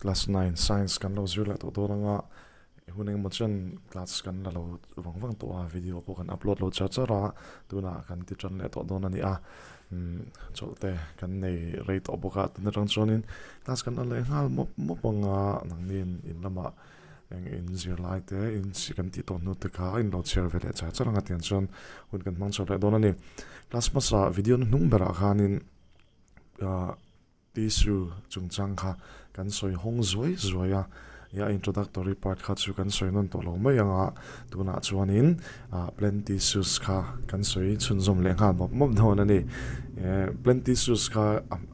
Class 9 Science kan lo zir leh tawh dawn anga hun engemaw chuan class kan la lo vang vang tawh a, video pawh kan upload lo char char a, tunah kan ti tan leh tawh dawn a ni a, umm chawlh te kan nei rei tawh bawk a, tun atang chuanin class kan la leh nghal mawp mawp anga nangniin in lamah eng in zirlai te in kan tih tawh hnu te kha a inlo chhiar ve leh char char anga tiang chuan hun kan hmang chho leh dawn a ni. Class hmasa video na hnung berah khanin ah Tissue chungchang kha kan sawi hawng zuai zuai a, a introductory part kha chu kan sawi nawn tawh lo mai ang a, tunah chuanin ah plant tissues kha kan sawi chhunzawm leh nghal mawp mawp dawn a ni. Plant tissues kha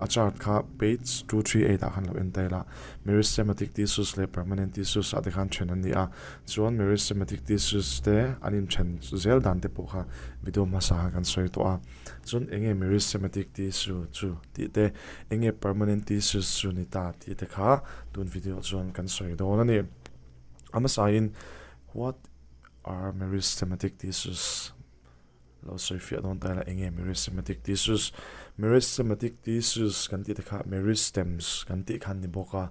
a chart kha page 238 ah khan lo en ta ila, meristematic tissues leh permanent tissues ah te khan then an ni a, chuan meristematic tissues te an inthen zel dan te pawh kha video hmasa khan kan sawi tawh a. Chuan enge meristematic tissue chu tih te, enge permanent tissues chu ni ta tih te kha tun video chuan kan sawi dawn a ni. A hmasain what are meristematic tissues lo sawi fiah dawn ta ila enge meristematic tissues. Meristematic tissues kan tih te kha meristems kan tih kha an ni bawk a,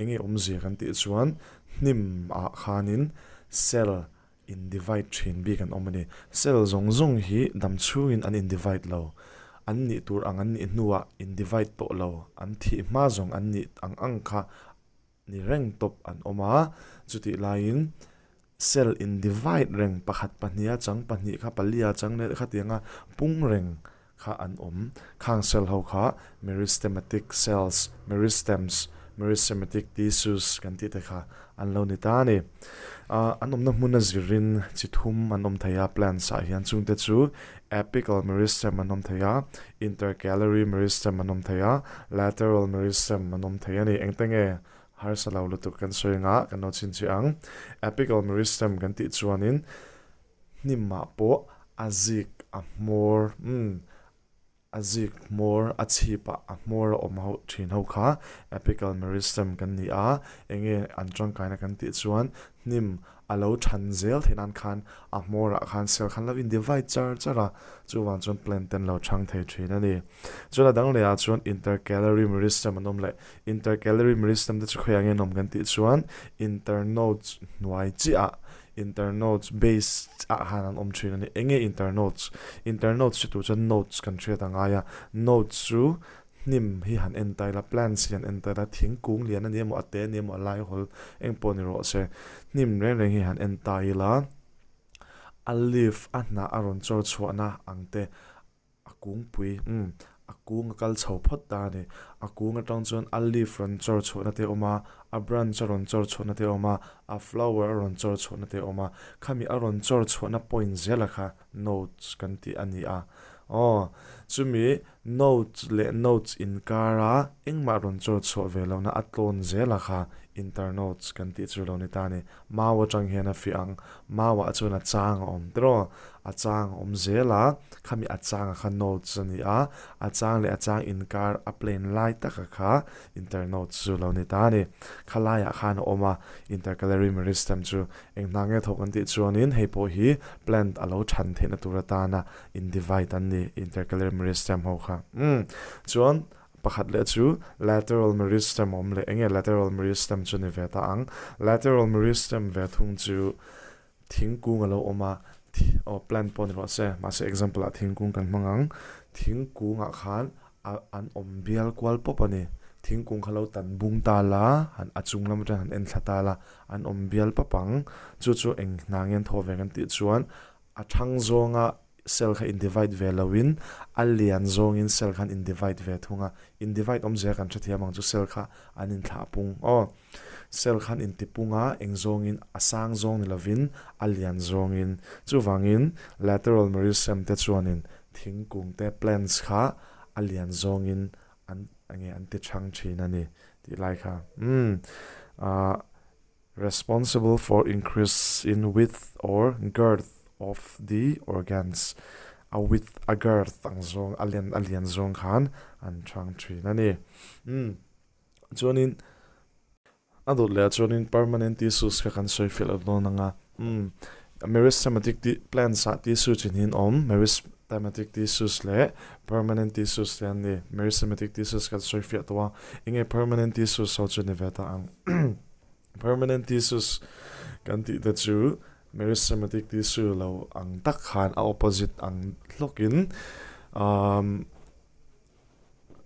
enge awmzia kan tih chuan hnim ah khanin cell in divide thin bik an awm a ni. Cell zawng zawng hi dam chhungin an in divide lo. An nih tur ang an nih hnuah in divide tawh lo. An thih hma zawng an nih ang ang kha ni reng tawp an awm a. Chutih laiin cell in divide reng pakhat pahniha chang pahnih kha palia chang leh khatianga pung reng kha an awm. Khang cell ho kha meristematic cells, meristems, meristematic tissues kan tih te kha an lo ni ta a ni. Ah an awmna hmuna zirin chi thum an awm thei a plants ah hian chungte chu apical meristem an awm thei a, intercalary meristem an awm thei a, lateral meristem an awm thei a ni. Engte nge harsa lo lutuk kan sawi anga kan lo chhinchhiah ang. Apical meristem kan tih chuanin Hnimah pawh a zik a hmawr, umm, a zik hmawr, a chhipah a hmawr a awm ho thin ho kha apical meristem kan ni a, enge an tangkaina kan tih chuan hnim a lo than zel theih nan khan a hmawrah khan cell khan lo in divide char char a, chuvang chuan plant te an lo chhang thei thin a ni. Chuan a dang lehah chuan intercalary meristem an awm leh, intercalary meristem te chu khawiah nge an awm kan tih chuan internodes hnuai chiah ah Internodes base ah khan an awm thin a ni. Enge internodes? Internodes hre tur chuan nodes kan hriat a ngai a. Nodes chu hnim hi han en ta ila, plants hi han en ta ila, thingkung lian a ni emaw, a te a ni emaw, a lai hawl eng pawh ni rawh se. Hnim reng reng hi han en ta ila, a leaf a hnah a rawn chawr chhuahna ang te, A kungpui, umm, a kung a kal chho phawt ta a ni. A kung atang chuan a leaf rawn chawr chhuahna te a awm a, a branch a rawn chawr chhuahna te a awm a, a flower a rawn chawr chhuahna te a awm a. Khami a rawn chawr chhuahna point zela kha nodes kan tih a ni a. Aw, chumi nodes leh nodes inkara engmah rawn chawr chhuah ve lohna a tlawn zela kha internodes kan tih chu lo ni ta a ni. Mau atang hian a fiah ang. Mauah chuan a chang a awm tiraw? A chang a awm zel a, khami a chang a kha nodes a ni a, a chang leh a chang inkar a plane lai taka kha internodes chu lo ni ta a ni. Kha laiah khan a awm a, intercalary meristem chu eng hna nge thawk an tih chuanin hei pawh hi plant a lo than theihna tur atana in divide an ni intercalary meristem ho kha. Umm chuan Pakhat leh chu lateral meristem awm leh enge lateral meristem chu ni ve ta ang. Lateral meristem ve thung chu thingkung a lo awm a, aw plant pawh ni rawh se, mahse example ah thingkung kan hmang ang. Thingkung ah khan a an awm bial kual pawp a ni. Thingkung kha lo tan bung ta la, han a chung lam atang han en thla ta la, an awm bial pawp ang. Chu chu eng hna nge an thawh ve kan tih chuan a thang zawnga Cell kha in divide ve lo in a lian zawng in cell khan in divide ve thung a, in divide awmzia kan hrethiam ang chu cell kha an in thlah pung aw. Cell khan in ti pung a eng zawng in a sang zawng ni lovin a lian zawng in. Chuvangin lateral meristem te chuanin thingkung te plants kha a lian zawng in an enge an ti thang thin a ni tih lai kha umm ah. Responsible for increase in width or girth of the organs, a width a girth ang zawng a len a lian zawng khan an chhang thin a ni. Umm chuanin a dawt leh ah chuanin permanent tissues kha kan sawi fiah lo dawn ang a, umm meristematic plants ah tissue chin hi an awm, meris. Meristematic tissues leh permanent tissues te an ni. Meristematic tissues kan sawi fiah tawh a, enge permanent tissues ho chu ni ve ta ang. Permanent tissues kan tih te chu meristematic tissue lo ang tak khan a opposite ang hlawkin umm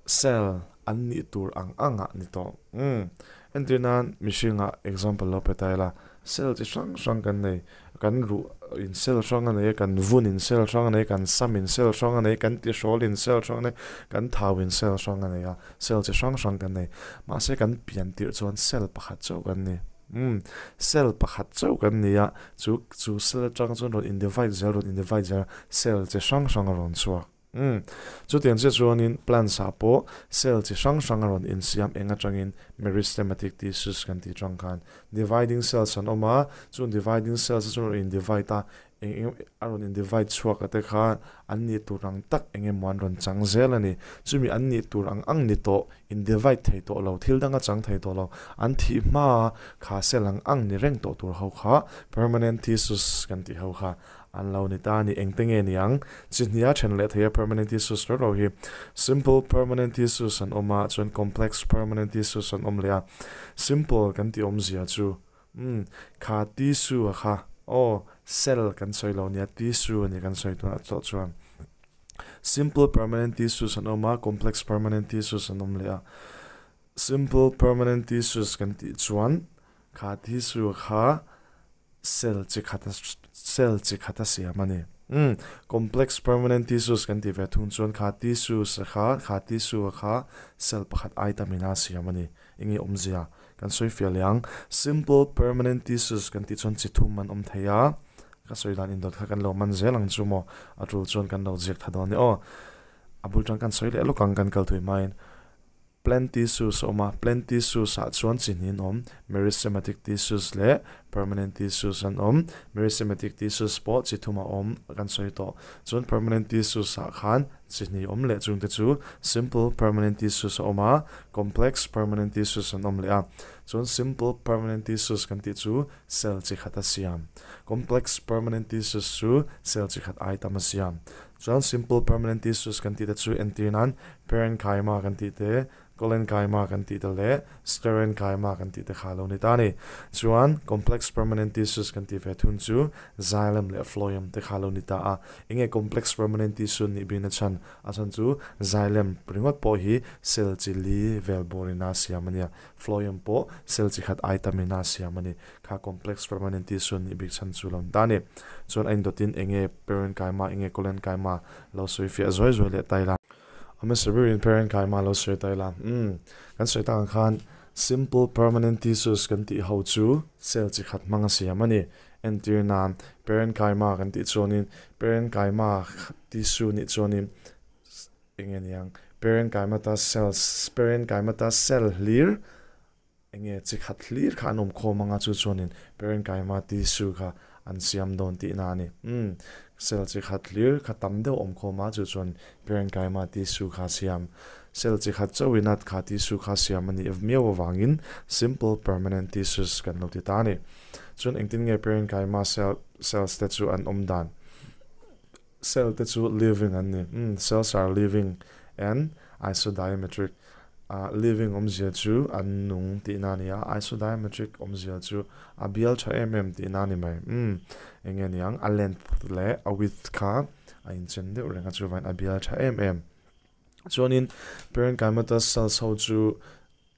cell an nih tur ang angah ni tawh. Umm entir nan mihringah example lo pe ta ila cell chi hrang hrang kan nei kan ruh in cell hrang a nei a kan vun in cell hrang a nei a kan sam in cell hrang a nei a kan tihrawl in cell hrang a nei a kan thau in cell hrang a nei a cell chi hrang hrang kan nei mahse kan pian tirh chuan cell pakhat chauh kan ni umm cell pakhat chauh kan ni a chu chu cell atang chuan rawn in divide zel rawn in divide zel a cell chi hrang hrang a rawn chhuak. Umm. Chutiang chiah chuanin plants ah pawh cell chi hrang hrang a rawn insiam eng atangin meristematic tissues kan tih tang khan dividing cells an awm a, chung dividing cells te chuan rawn in divide a, eng eng a rawn in divide chhuak a te kha an nih tur ang tak eng emaw an rawn chang zel a ni. Chumi an nih tur ang ang ni tawh, in divide thei tawh lo, thil dang a chang thei tawh lo, an thih hma kha cell ang ang ni reng tawh tur ho kha permanent tissues kan tih ho kha An lo ni ta a ni. Engte nge ni ang? Chi hnia then leh thei a permanent tissues ro ro hi. Simple permanent tissues an awm a, chuan complex permanent tissues an awm leh a. Simple kan tih awmzia chu, umm, kha tissue a kha, aw, cell kan sawi lo nia, tissue a ni kan sawi tunah tawh chuan. Simple permanent tissues an awm a, complex permanent tissues an awm leh a. Simple permanent tissues kan tih chuan kha tissue kha cell chi khat a cell chi khat a siam a ni. Umm complex permanent tissues kan tih ve thung chuan kha tissues a kha kha tissue a kha cell pakhat ai tam in a siam a ni. Eng nge awmzia kan sawi fiah leh ang. Simple permanent tissues kan tih chuan chi thum an awm thei a, ka sawi dan indawt kha kan lo man zel ang chu maw a tul chuan kan lo ziak tha dawn e aw. A bul tan kan sawi leh lawk ang kan kal thui hmain. Plant tissues a awm a, plant tissues ah chuan chi hnih an awm, meristematic tissues leh permanent tissues an awm. Meristematic tissues pawh chi thum a awm kan sawi tawh. Chuan permanent tissues ah khan chi hnih awm leh chungte chu simple permanent tissues a awm a, complex permanent tissues an awm leh a. Chuan simple permanent tissues kan tih chu cell chi khat a siam. Complex permanent tissues chu cell chi khat ai tam a siam. Chuan simple permanent tissues kan tih te chu entir nan parenchyma kan tih te, collenchyma kan tih te leh sclerenchyma kan tih te kha a lo ni ta a ni. Chuan complex permanent tissues kan tih ve thun chu xylem leh phloem te kha a lo ni ta a. Enge complex permanent tissue nih bikna chhan? A chhan chu xylem ringawt pawh hi cell chi li vel bawrin a siam a nia. Phloem pawh cell chi khat ai tamin a siam a ni. Kha complex permanent tissue nih bik chhan chu lo ni ta a ni. Chuan a indawtin enge parenchyma enge collenchyma lo sawi fiah zuai zuai leh ta ila. A hmasa berin parenchyma lo sawi ta ila. Umm, kan sawi tak ang khan simple permanent tissues kan tih ho chu cell chi khat hmang a siam a ni. Entir nan parenchyma kan tih chuanin parenchyma tissue nih chuanin enge niang parenchyma cells parenchyma cell hlir Enge chi khat hlir kha an awm khawm anga chu chuanin parenchyma tissue kha an siam dawn tihna a ni. Umm, cell chi khat hlir kha tam deuh awm khawm a chu chuan parenchyma tissue kha siam. Cell chi khat chauhin a kha tissue kha siam a nih miau avangin simple permanent tissues kan lo ti ta a ni. Chuan engtin nge parenchyma cell cells te chu an awm dan? Cell te chu living an ni. Umm, cells are living and isodiametric. Ah, living awmzia chu an nung tihna a ni a, isodiametric awmzia chu a bial tha em em tihna a ni mai. Umm, eng nge niang, a length leh a width kha a inchen deuh reng a, chuvangin a bial tha em em. Chuanin parenchymatous cells ho chu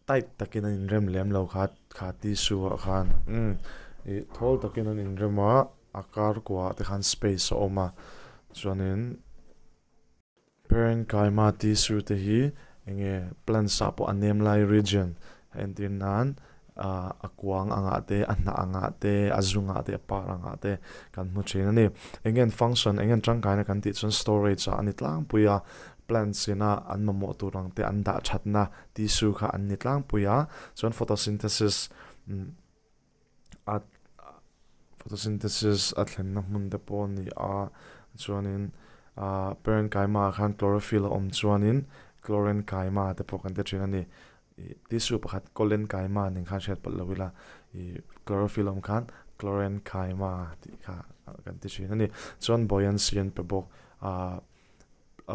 tight takin an inrem lem lo kha kha tissue ah khan umm ih thawl takin an inrem a a kar kuah te khan space a awm a chuanin parenchyma tissue te hi eng nge plants ah pawh a nem lai region a entir nan ah a kuang angah te a hnah angah te a zungah te a par angah te kan hmu thin a ni eng nge an function eng nge an tangkaina kan tih chuan storage ah a ni tlangpui a plants ina an mamawh tur ang te an dah thatna tissue kha an ni tlangpui a, chuan photosynthesis a photosynthesis a thlenna hmun te pawh a ni a, chuanin ah parenchyma ah khan chlorophyll a awm chuanin chlorenchyma te pawh kan ti thin a ni, ih tissue pakhat collenchyma nen khan hriat palh lo ila ih chlorophyll a awm khan chlorenchyma tih kha kan ti thin a ni, chuan buoyancy an pe bawk ah.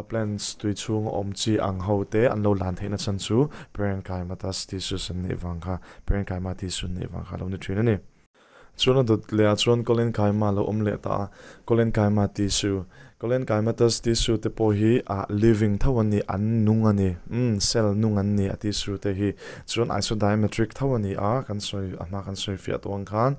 Plants tui chhunga awm chi ang ho te an lo lan theihna chhan chu parenchymatous tissues an nih vang kha parenchyma tissue an nih vang kha a lo ni thin a ni. Chuan a dawt leh ah chuan collenchyma a lo awm leh ta a, collenchyma tissue collenchymatous tissue te pawh hi ah living tho an ni, an nung a ni, umm cell nung an ni a tissue te hi. Chuan isodiametric tho a ni a, kan sawi a hma kan sawi fiah tawh ang khan.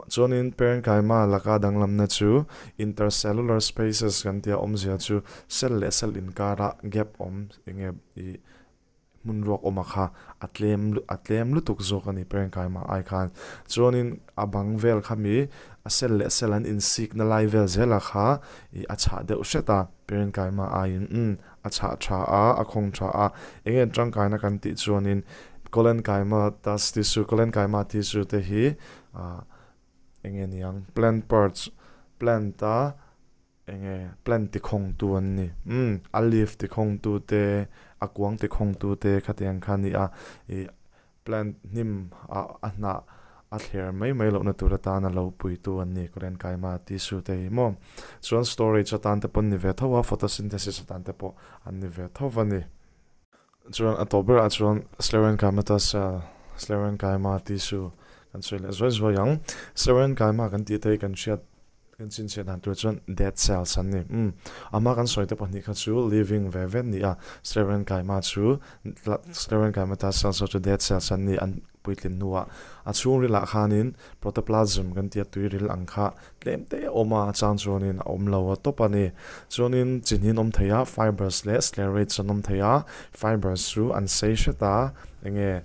Chuanin parenchyma laka danglamna chu intercellular spaces kan tia awmzia chu Cell leh cell inkara gap awm enge ih hmun ruak awm a kha a tlem a tlem lutuk zawk a ni Parenkaima ai khan. Chuanin a bang vel kha mi a cell leh cell an insikna lai vel zela kha ih a chhah deuh hret a Parenkaima aiin umm a chhah tha a a khawng tha a enge tangkaina kan tih chuanin Kolenkaima tas tissue Kolenkaima tissue te hi ah enge niang plant parts plant a Enge plant tikhawngtu an ni. Umm, a leaf tikhawngtu te, a kuang tikhawngtu te khatiang kha a ni a. Ih plant hnim ah a hnah a thler mai mai lohna tur atana lo puitu an ni Korenkaima tissue te hi maw. Chuan storage atan te pawh an ni ve tho a, photosynthesis atan te pawh an ni ve tho a ni. Chuan a tawp berah chuan Sclerenchyma cell, Sclerenchyma tissue kan sawi leh zuai zuai ang. Sclerenchyma kan tih te hi kan hriat kan chinchhiat dan tur chuan dead cells an ni. Umm, a hma kan sawi te pahnih kha chu living ve ve an ni a, Sclerenchyma chu Sclerenchyma cells ho chu dead cells an ni an puitlin hnuah a chhungrilah khanin protoplasm kan tia tuiril ang kha tlem te a awm a, a chang chuanin a awm lo a tawp a ni. Chuanin chi hnin awm thei a, fibers leh sclerites an awm thei a, fibers chu an sei hret a, enge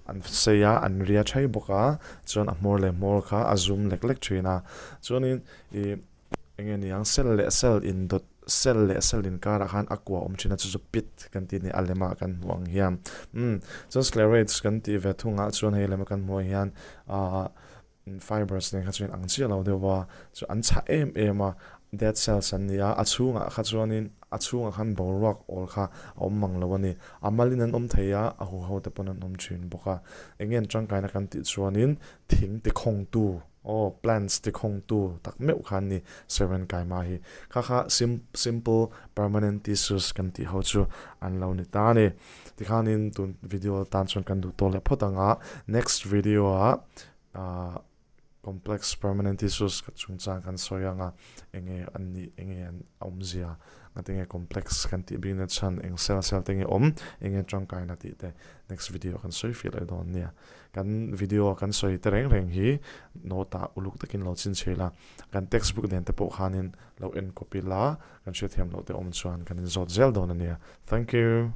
an sei a, an ria thei bawk a, chuan a hmawr leh hmawr kha a zum lek lek thin a, chuanin ih Enge niang cell leh cell indawt cell leh cell inkarah khan a kua awm thin a chu chu pit kan tih a ni a lema kan hmuh ang hian umm chuan sclerates kan tih ve thungah chuan hei lema kan hmuh ang hian ahh fibers nen kha chuan ang chiah lo deuh a chu an chhah em em a dead cells an ni a a chhungah kha chuanin a chhungah khan boruak awl kha a awm mang lo a ni a malin an awm thei a a huho te pawn an awm thin bawk a enge an tangkaina kan tih chuanin thing tikhawngtu Aw, plants ti khawngtu tak meuh kha an ni, Servant Kaima hi. Kha kha sim simple permanent tissues kan tih ho chu an lo ni ta a ni. Tikhanin tun video tan chuan kan duh tawh leh phawt ang a, next video ah ah complex permanent tissues chungchang kan sawi ang a, enge an nih, enge an awmzia, ngatinge complex kan tih bikna chhan, eng cell cell te nge awm, enge tangkaina tih te next video ah kan sawi fiah leh dawn nia. Kan video a kan sawi te reng reng hi note ah uluk takin lo chhinchhe ila, kan textbook nen te pawh khanin lo en copy la, kan hriatthiam loh te awm chuan kan inzawt zel dawn a nia. Thank you.